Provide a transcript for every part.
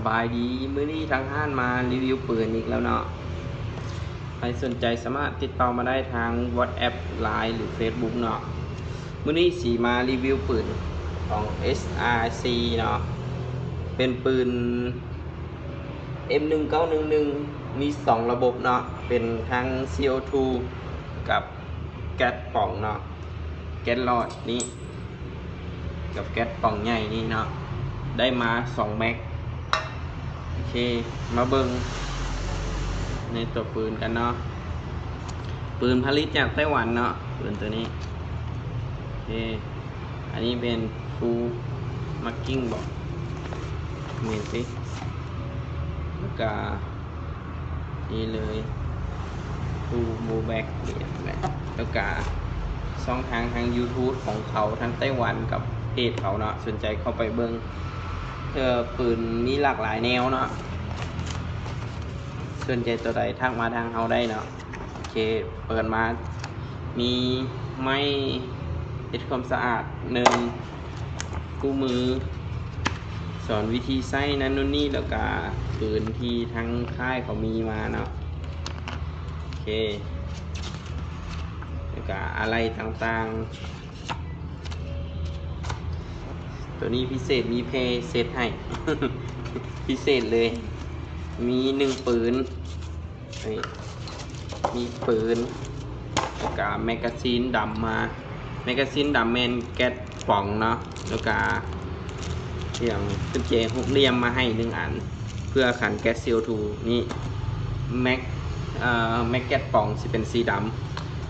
ສະບາຍດີ ມື້ນີ້ທາງຮ້ານມາຣີວິວປືນອີກແລ້ວເນາະ. ໃຜສົນໃຈສາມາດຕິດຕໍ່ມາໄດ້ທາງ WhatsApp Line ຫຼື Facebook ເນາະ. ມື້ນີ້ຊິມາຣີວິວປືນຂອງ SRC ເນາະ, ເປັນປືນ M ໜຶ່ງເກົ້າໜຶ່ງໜຶ່ງ ມີສອງລະບົບເນາະ, ເປັນທັງ CO2 ກັບແກັສປ່ອງເນາະ, ແກັສຫຼອດນີ້ ກັບແກັສປ່ອງໃຫຍ່ນີ້ເນາະ, ໄດ້ມາສອງແມັກ. ໂອເຄ ມາເບິ່ງໃນຕົວປືນກັນເນາະ. ປືນຜະລິດຈາກໄຕ້ຫວັນເນາະ, ປືນຕົວນີ້. ໂອເຄ ອັນນີ້ເປັນ Full Marking ບໍ ແມ່ນຕິ? ແລ້ວກະ ນີ້ເລີຍ Full Blowback ນີ້ແຫຼະ. ແລ້ວກະຊ່ອງທາງທາງ YouTube ຂອງເຂົາ ທາງໄຕ້ຫວັນກັບເພຈເຂົາເນາະ, ສົນໃຈເຂົ້າໄປເບິ່ງ. ເອີ ປືນມີຫຼາກຫຼາຍແນວເນາະ, ສົນໃຈຕົວໃດທັກມາທາງເຮົາໄດ້ເນາະ. ໂອເຄ ເປີດມາ ມີໄມ້ເຮັດຄວາມສະອາດໜຶ່ງ, ຄູ່ມື ສອນວິທີໃຊ້ນັ້ນໂນ່ນນີ້, ແລ້ວກະປືນທີ່ທາງຄ້າຍເຂົາມີມາເນາະ. ໂອເຄ ແລ້ວກະອາໄຫຼ່ຕ່າງໆ. ໂຕນີ້ພິເສດ ມີ preset ໃຫ້ ພິເສດເລີຍ, ມີໜຶ່ງປືນ. ນີ້ ມີປືນ ແລ້ວກະແມັກກາຊີນດຳມາ, ແມັກກາຊີນດຳແມ່ນແກັສປ່ອງເນາະ, ແລ້ວກະຫຍັງ ກຸນແຈຫົກຫຼ່ຽມມາໃຫ້ໜຶ່ງອັນ ເພື່ອຂັນແກັສ ຊີໂອທູ. ນີ້ ແມັກ ເອີ ແມັກແກັສປ່ອງຊິເປັນສີດຳ,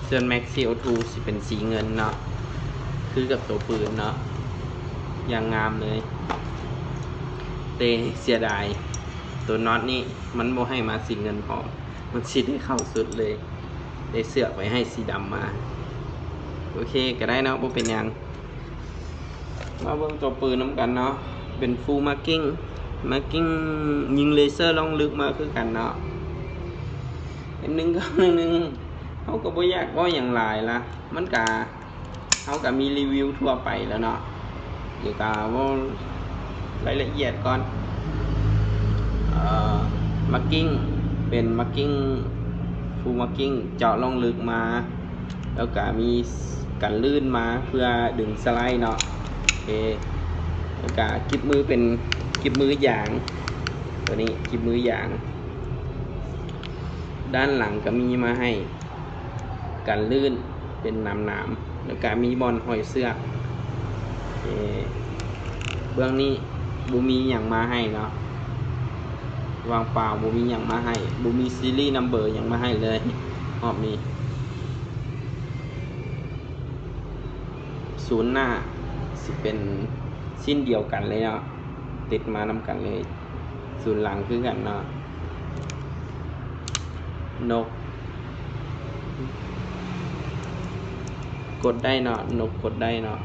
ສ່ວນແມັກ ຊີໂອທູ ຊິເປັນສີເງິນເນາະ, ຄືກັບໂຕປືນເນາະ, ຢ່າງງາມເລີຍ. ແຕ່ເສຍດາຍ ໂຕນັອດນີ້ມັນບໍ່ໃຫ້ມາສີເງິນພ້ອມ, ມັນຊິໄດ້ເຂົ້າຊຸດເລີຍ, ໄດ້ເຊືອກໄວ້ໃຫ້ສີດຳມາ. ໂອເຄ ກະໄດ້ເນາະ, ບໍ່ເປັນຫຍັງ. ມາເບິ່ງຕົວປືນນຳກັນເນາະ, ເປັນ Full Marking, Marking ຍິງເລເຊີລ່ອງເລິກມາຄືກັນເນາະ. ເອັມໜຶ່ງເກົ້າໜຶ່ງໜຶ່ງ ເຮົາກໍບໍ່ຢາກເວົ້າຫຍັງຫຼາຍລະ, ມັນກະ ເຮົາກະມີຣີວິວທົ່ວໄປແລ້ວເນາະ, ດຽວກະເວົ້າລາຍລະອຽດກ່ອນ. ເອີ Marking ເປັນ Marking Full Marking ເຈາະລ່ອງເລິກມາ, ແລ້ວກະມີກັນລື່ນມາເພື່ອດຶງສະໄລເນາະ. ໂອເຄ ແລ້ວກະກິບມືເປັນກິບມືຢາງ, ໂຕນີ້ກິບມືຢາງ. ດ້ານຫຼັງກະມີມາໃຫ້ ກັນລື່ນເປັນໜາມໆ, ແລ້ວກະມີບ່ອນຫ້ອຍເຊືອກ. ເອີ ເບື້ອງນີ້ບໍ່ມີຫຍັງມາໃຫ້ເນາະ, ວ່າງເປົ່າ ບໍ່ມີຫຍັງມາໃຫ້, ບໍ່ມີ serial number ຫຍັງມາໃຫ້ເລີຍຮອບນີ້. ສູນໜ້າຊິເປັນຊິ້ນດຽວກັນເລີຍເນາະ, ຕິດມານຳກັນເລີຍ. ສູນຫຼັງຄືກັນເນາະ. ນົກກົດໄດ້ເນາະ, ນົກກົດໄດ້ເນາະ,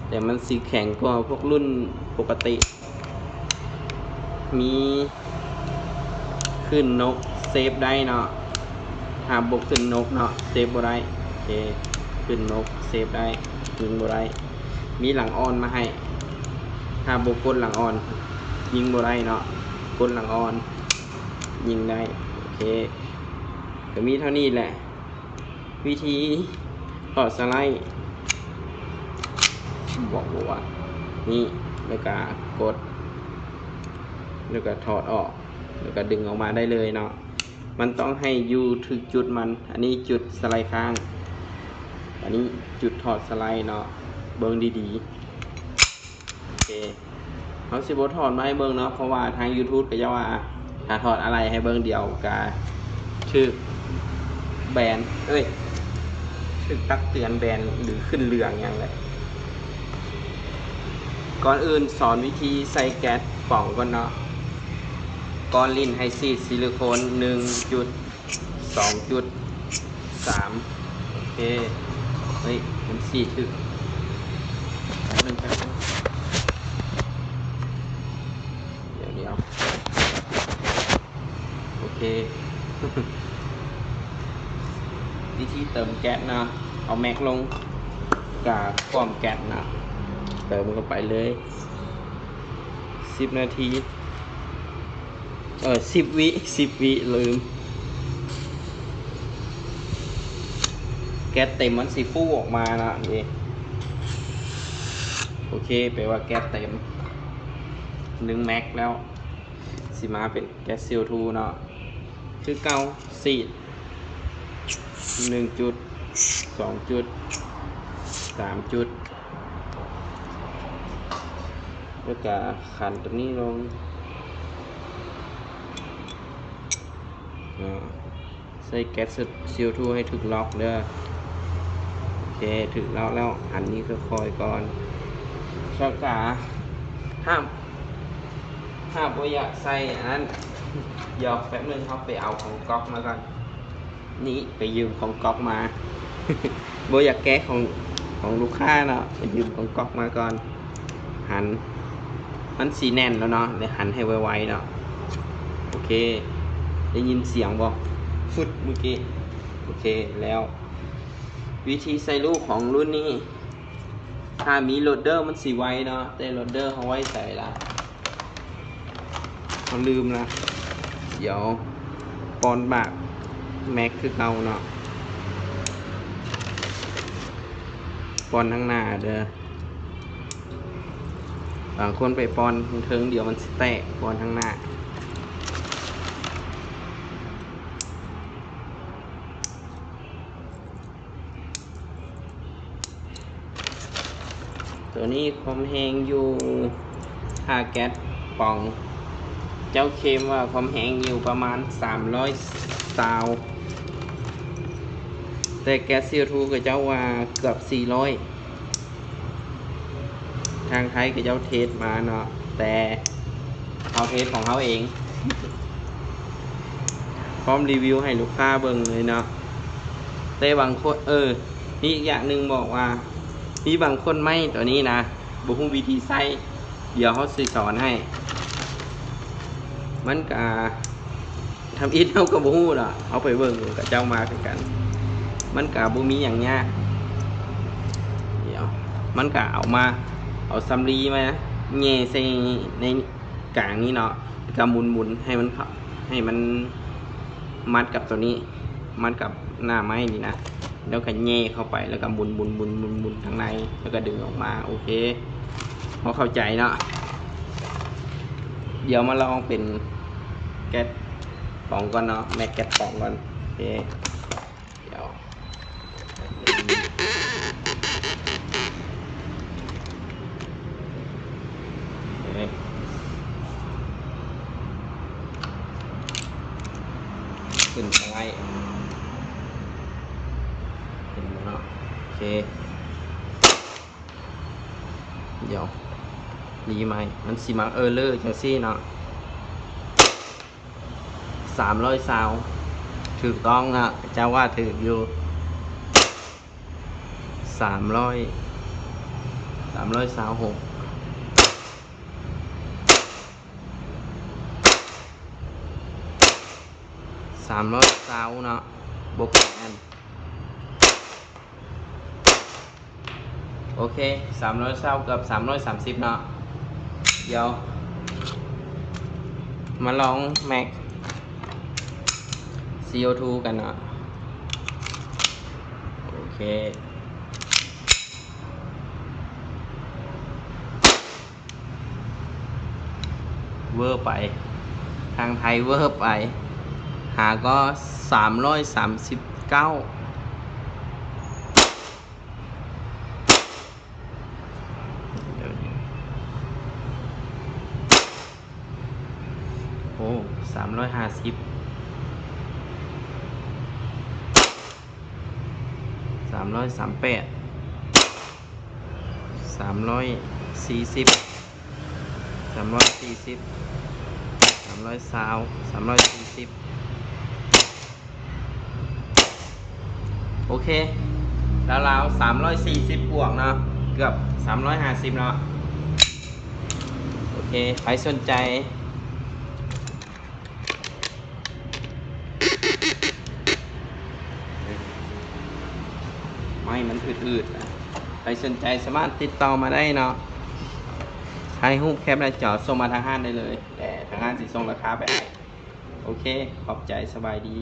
ແຕ່ມັນຊິແຂງກວ່າພວກລຸ້ນປົກກະຕິ. ມີຂຶ້ນນົກເຊຟໄດ້ເນາະ, ຖ້າບໍ່ຂຶ້ນນົກເນາະ ເຊຟບໍ່ໄດ້. ໂອເຄ ຂຶ້ນນົກເຊຟໄດ້, ຍິງບໍ່ໄດ້. ມີຫຼັງອ່ອນມາໃຫ້, ຖ້າບໍ່ກົດຫຼັງອ່ອນ ຍິງບໍ່ໄດ້ເນາະ, ກົດຫຼັງອ່ອນ ຍິງໄດ້. ໂອເຄ ກະມີເທົ່ານີ້ແຫຼະ ວິທີຖອດສະໄລ ບອກວ່ານີ້, ແລ້ວກະກົດ ແລ້ວກະຖອດອອກ ແລ້ວກະດຶງອອກມາໄດ້ເລີຍເນາະ. ມັນຕ້ອງໃຫ້ຢູ່ຖືກຈຸດມັນ, ອັນນີ້ຈຸດສະໄລຄ້າງ, ອັນນີ້ຈຸດຖອດສະໄລເນາະ, ເບິ່ງດີໆ. ໂອເຄ ເຮົາຊິບໍ່ຖອດມາໃຫ້ເບິ່ງເນາະ, ເພາະວ່າທາງ YouTube ເຂົາເຈົ້າວ່າ ຖ້າຖອດອາໄຫຼ່ໃຫ້ເບິ່ງດຽວກະຖືກແບນ ເອີຍ ຖືກຕັກເຕືອນແບນ ຫຼື ຂຶ້ນເຫຼືອງຫຍັງແຫຼະ. ກ່ອນອື່ນສອນວິທີໃສ່ແກັສປ່ອງກ່ອນເນາະ. ກ່ອນຫຼິ້ນໃຫ້ສີດຊິລິໂຄນ ໜຶ່ງຈຸດ ສອງຈຸດສາມ. ໂອເຄ ເຮີ້ຍ ມັນສີດຖືກ ແປັບໜຶ່ງ ແປັບໜຶ່ງ ດຽວໆ ໂອເຄ ວິທີເຕີມແກັສເນາະ, ເອົາແມັກລົງ ກະຂວ້ຳແກັສເນາະ, ເຕີມເຂົ້າໄປເລີຍ ສິບນາທີ. ເອີ ສິບວິ ສິບວິ ລືມ. ແກັສເຕັມມັນຊິຟູອອກມານະ ນີ້. ໂອເຄ ແປວ່າແກັສເຕັມໜຶ່ງແມັກແລ້ວ. ຊິມາເປັນແກັສຊີໂອທູເນາະ ຄືເກົ່າ ສີດໜຶ່ງຈຸດ ສອງຈຸດ ສາມຈຸດ ແລ້ວກະຂັນຕົວນີ້ລົງ ອາ ໃສ່ແກັສຊີໂອທູໃຫ້ຖືກລັອກເດີ. ໂອເຄ ຖືກລັອກແລ້ວ ອັນນີ້ຄ່ອຍໆກ່ອນ. ເຈົ້າກາ ຫ້າມ ຖ້າບໍ່ຢາກໃສ່ອັນນັ້ນ ດຽວແປັບໜຶ່ງ ເຮົາໄປເອົາຂອງກັອກມາກ່ອນ. ນີ້ ໄປຢືມຂອງກັອກມາ. ບໍ່ຢາກແກະຂອງ ຂອງລູກຄ້າເນາະ ໄປຢືມຂອງກັອກມາກ່ອນ. ຫັນ ມັນຊິແໜ້ນແລ້ວເນາະ ໄດ້ຫັນໃຫ້ໄວໆເນາະ. ໂອເຄ ໄດ້ຍິນສຽງບໍ່? ຟຶດ ເມື່ອກີ້. ໂອເຄ ແລ້ວ ວິທີໃສ່ລູກຂອງລຸ້ນນີ້ ຖ້າມີໂຫຼດເດີມັນຊິໄວເນາະ ແຕ່ໂຫຼດເດີເຮົາໄວ້ໃສລະ? ເຮົາລືມລະ. ດຽວປ້ອນບາກແມັກຄືເກົ່າເນາະ ປ້ອນທາງໜ້າເດີ. ບາງຄົນໄປປ້ອນເທິງ ດຽວມັນຊິແຕກ ປ້ອນທາງໜ້າ. ໂຕນີ້ຄວາມແຮງຢູ່ ຖ້າແກັສປ໋ອງ ເຈົ້າເຄມວ່າຄວາມແຮງຢູ່ປະມານສາມຮ້ອຍຊາວ ແຕ່ແກັສຊີໂອທູ ເຂົາເຈົ້າວ່າເກືອບສີ່ຮ້ອຍ. ທາງໄທເຂົາເຈົ້າເທສມາເນາະ ແຕ່ເຮົາເທສຂອງເຮົາເອງ ພ້ອມຣີວິວໃຫ້ລູກຄ້າເບິ່ງເລີຍເນາະ. ແຕ່ບາງຄົນ ເອີ ມີອີກຢ່າງໜຶ່ງບອກວ່າ ມີບາງຄົນໄມ້ຕົວນີ້ນະ ບໍ່ຮູ້ວິທີໃຊ້ ດຽວເຮົາຊິສອນໃຫ້. ມັນກະ ທຳອິດເຮົາກໍບໍ່ຮູ້ເນາະ ເຮົາໄປເບິ່ງຂະເຈົ້າມາຄືກັນ ມັນກະບໍ່ມີຫຍັງຍາກ. ດຽວ ມັນກະເອົາມາ ເອົາສຳລີມາແຫຍ່ໃສ່ໃນກາງນີ້ເນາະ ແລ້ວກະໝຸນໆ ໃຫ້ມັນເຂົ້າ ໃຫ້ມັນມັດກັບຕົວນີ້ ມັດກັບໜ້າໄມ້ນີ້ນະ ແລ້ວກະແຫຍ່ເຂົ້າໄປ ແລ້ວກະໝຸນໆໆໆທາງໃນ ແລ້ວກະດຶງອອກມາ. ໂອເຄ ພໍເຂົ້າໃຈເນາະ. ດຽວມາລອງເປັນແກັສປ໋ອງກ່ອນເນາະ ແມັກແກັສປ໋ອງກ່ອນ. ໂອເຄ ດຽວ ຂຶ້ນໄປ ຂຶ້ນເນາະ. ໂອເຄ ດຽວ ນີ້ໃໝ່ ມັນຊິມາເອີເລີຈັ່ງຊີ້ເນາະ. ສາມຮ້ອຍຊາວ ຖືກຕ້ອງເນາະ ເຈົ້າວ່າຖືກຢູ່ ສາມຮ້ອຍ ສາມຮ້ອຍຊາວຫົກ ສາມຮ້ອຍຊາວເນາະ ບໍ່ແມ່ນ. ໂອເຄ ສາມຮ້ອຍຊາວ ເກືອບສາມຮ້ອຍສາມສິບເນາະ. ດຽວມາລອງແມັກຊີໂອທູກັນເນາະ. ໂອເຄ ເວີໄປ ທາງໄທເວີໄປ ຫາກໍສາມຮ້ອຍສາມສິບເກົ້າ. ໂອ້ ສາມຮ້ອຍຫ້າສິບ ສາມຮ້ອຍສາມແປດ ສາມຮ້ອຍສີ່ສິບ ສາມຮ້ອຍສີ່ສິບ ສາມຮ້ອຍຊາວ ສາມຮ້ອຍສີ່ສິບ. ໂອເຄ ລາວໆ ສາມຮ້ອຍສີ່ສິບບວກເນາະ ເກືອບສາມຮ້ອຍຫ້າສິບເນາະ. ໂອເຄ ໃຜສົນໃຈ ໄມ້ມັນອືດໆ ນະ ໃຜສົນໃຈສາມາດຕິດຕໍ່ມາໄດ້ເນາະ. ຖ່າຍຮູບແຄປໜ້າຈໍສົ່ງມາທາງຮ້ານໄດ້ເລີຍ ແຕ່ທາງຮ້ານຊິສົ່ງລາຄາໄປໃຫ້. ໂອເຄ ຂອບໃຈ ສະບາຍດີ.